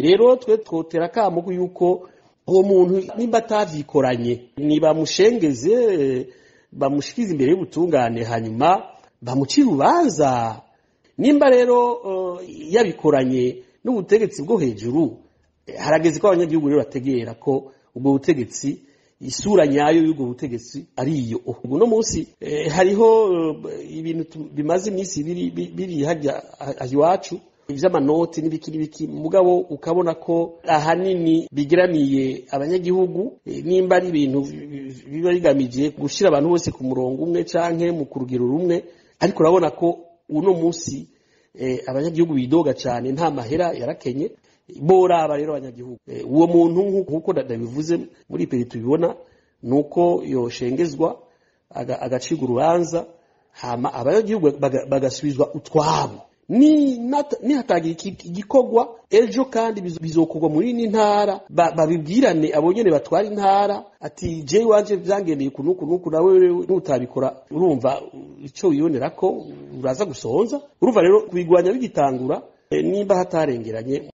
Rero twe twotera akamo yuko uwo muntu nimba atavyikoranye, nibamushengeze, bamushikize imbere y'ubutungane, hanyuma bamucire urubanza. Nimba rero yabikoranye n'ubutegetsi bwo hejuru, harageze ko abanyagihugu rero bategera ko ubwo butegetsi, isura nyayo y'ubwo butegetsi ari iyo. Uno munsi hariho ibintu bimaze iminsi biri harya iwacu ivy'amanoti n'ibiki n'ibiki, mugabo ukabona ko ahanini bigeramiye abanyagihugu. Nimba ari ibintu biba bigamije gushira abantu bose ku murongo umwe canke mu kurugero rumwe, ariko urabona ko uno munsi abanyagihugu bidoga cane, nta mahera, yarakenye. Boraba rero abanyagihugu, uwo muntu nk'uko ndabivuze muri peri tubibona nuko yoshengezwa, agacirwa urubanza, hama abanyagihugu bagasubizwa utwabo. Nihatagira igikorwa ejo kandi bizokorwa muri iyi ntara, babibwirane abo nyene batwara intara ati: "Jewe iwanje vyangendeye uku n'uku n'uku, nawe nutabikora urumva ico wibonera ko uraza gusonza." Urumva rero kubigwanya bigitangura, nimba hatarengeranye.